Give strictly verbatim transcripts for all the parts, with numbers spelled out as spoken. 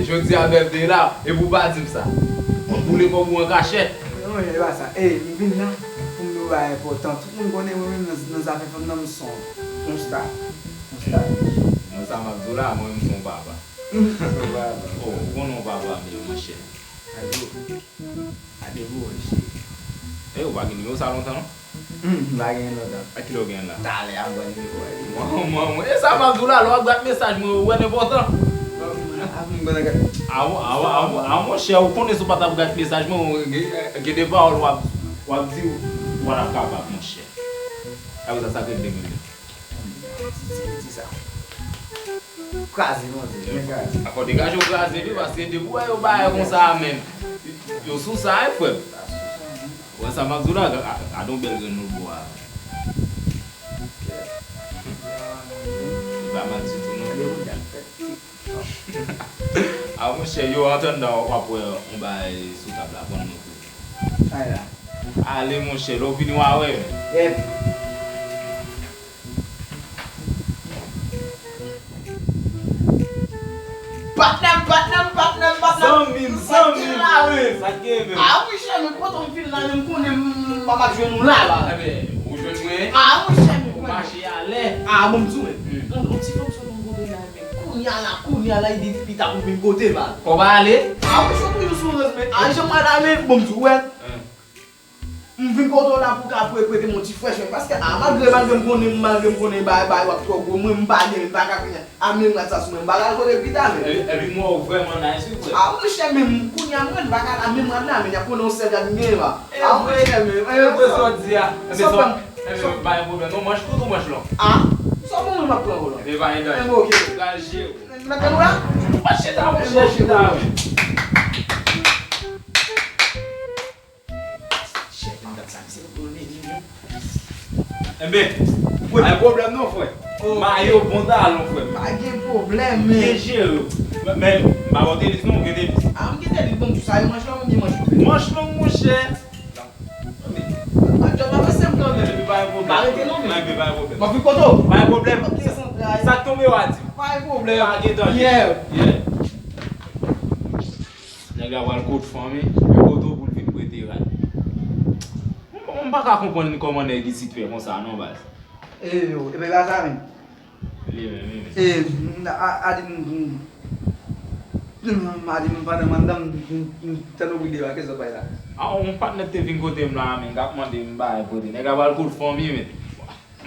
Jodi a bèf de la, epi w pa di m sa. W ap boule kòb ou an kachèt. Non, e pa sa. E, m vin la pou m di w bagay enpòtan. Tout moun konnen mwen menm nan, nan zafè fanm nan, m se yon, yon star. Yon star. Nan sa m ap di w la, mwen menm m se yon papa. M se yon papa. Oh, ou konnen yon papa m ye, monchè. Ade pou, ade pou, monchè. E, ou pa gen nimewo sa lontan, non? Hmm, m pa genyen lontan. A kilè w genyen l la? Talè a m pran nimewo a. Mwen, mwen, mwen, e sa m ap di w la, lè w ap gade mesaj mwen, ou wè l enpòtan. A, a, a, a, a, monchè, ou konnen si w pa t ap gade mesaj mwen, ou gen, gen de pawòl w ap, w ap di, ou pa t ap kapab, monchè. Sa vle sa, sa k rete menm. Ti, ti, ti sa. Kraze, non, se byen kraze. A fò degaje w kraze, wi, paske depi w wè yo bagay konsa a menm, yo sou sa, wi, frè m. Wè sa m ap di w la, ga-, ga-, gade yon bèl grenn lòtbò a. Li pa mal ditou, non. A, monchè, yo, antandan w ap wè yon bagay sou tab la, pran non pou. Ale, monchè, lè w vini, w a wè. Yep. Patnè m, patnè m, patnè m, patnè m. Zanmi m, zanmi m, wi, sa k gen menm? A, monchè, men kote m vin la, men m konnen m p ap jwenn ou la, la. Ebyen, ou jwenn mwen? A, monchè, men ou mache alè. A, bon, m di w, men. Hmm. On, on ti fanm sot m kontre la, men kounye a la, kounye a la, li di li ta pou vin kote m, la. Kòb a ale? A, monchè, ou toujou sou rans, men. A, jan m pral la, men, bon, m di w, wè. Hmm. M vin kote w la pou w ka pre-, prete m yon ti fresh, men paske, a, malgre, malgre m konnen, malgre m konnen bagay, bagay w ap twò gwo, mwen, m pa gen, m pa ka fini a menm rad sa sou mwen, m pa ka al kote pita, men. Epi, epi m wè w vrèman nice, wi, frè. A, monchè, men m, kounye a, mwen, m pa ka al a menm rad la, men y ap konnen yon sèl rad m genyen la. A, monchè, men, e, vre sa w di a. Ebyen, pa gen pwoblèm, non, manch kout ou manch long? A, sa w ban mwen, m ap pran ou la. Ebyen, pa gen danje. Ebyen, oke. Pral jere w. Mèt ou la? Ou pa chita, monchè, chita, wi. Chèf, m t ap sa, misye pou l vini, wi. Enben, pa gen pwoblèm non, frè. Oh. Mayo bon talon, frè. Pa gen pwoblèm, men. Byen jere. Men, men, m pa wè w tenis non, ou gen tenis? A, m gen tenis, bon, sa yo manch long, m gen manch long. Manch long, monchè. Anben, pa gen pwoblèm. Pa rete non, men. Anben, pa gen pwoblèm. M ap vin kote w. Pa gen pwoblèm. Ok, san travay. Sa k tonbe w a di. Pa gen pwoblèm. Pa gen danje. Yeah. Yeah. Nèg la pral kot fanmi, li kote w pou l vin prete rad. M, m pa ka konprann kòman nèg isit fè konsa non, baz. E yo, e pa sa menm. Li menm, li menm. E, a, a di m, m, a di m pandan m anndan, m, m, m tande w pou debake sou pay la. A, yon patnè te vin kote m la, men, k ap mande m bagay pote. Nèg la pral kot fanmi, men.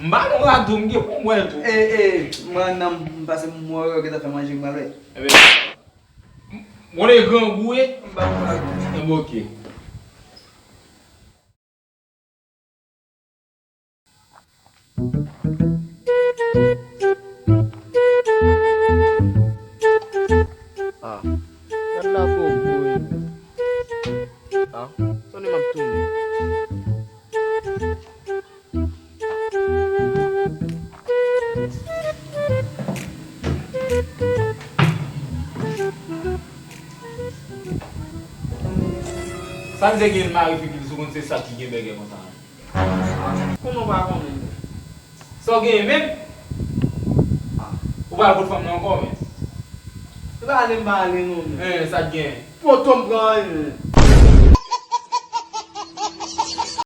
M ba nou rad tou, m gen pou m wè l tou. E, e, mwen anndan, m pase m wè yo gentan fè manje, m pral wè. Ebyen, M konnen grangou, wi. M ba nou rad tou. Enben, oke. Ah, gad la bobo, wi. Ah, sonnen m ap tounen. Sa misye gen l mare figi l sou konn se sa ki gen bègè konsa. Kòman w pa konnen? Sa w genyen menm? Ah. Ou pral kot fanm nan ankò, men. Se pa ale m pa ale non, men. Hein, sa k genyen? Poto m pran anyen.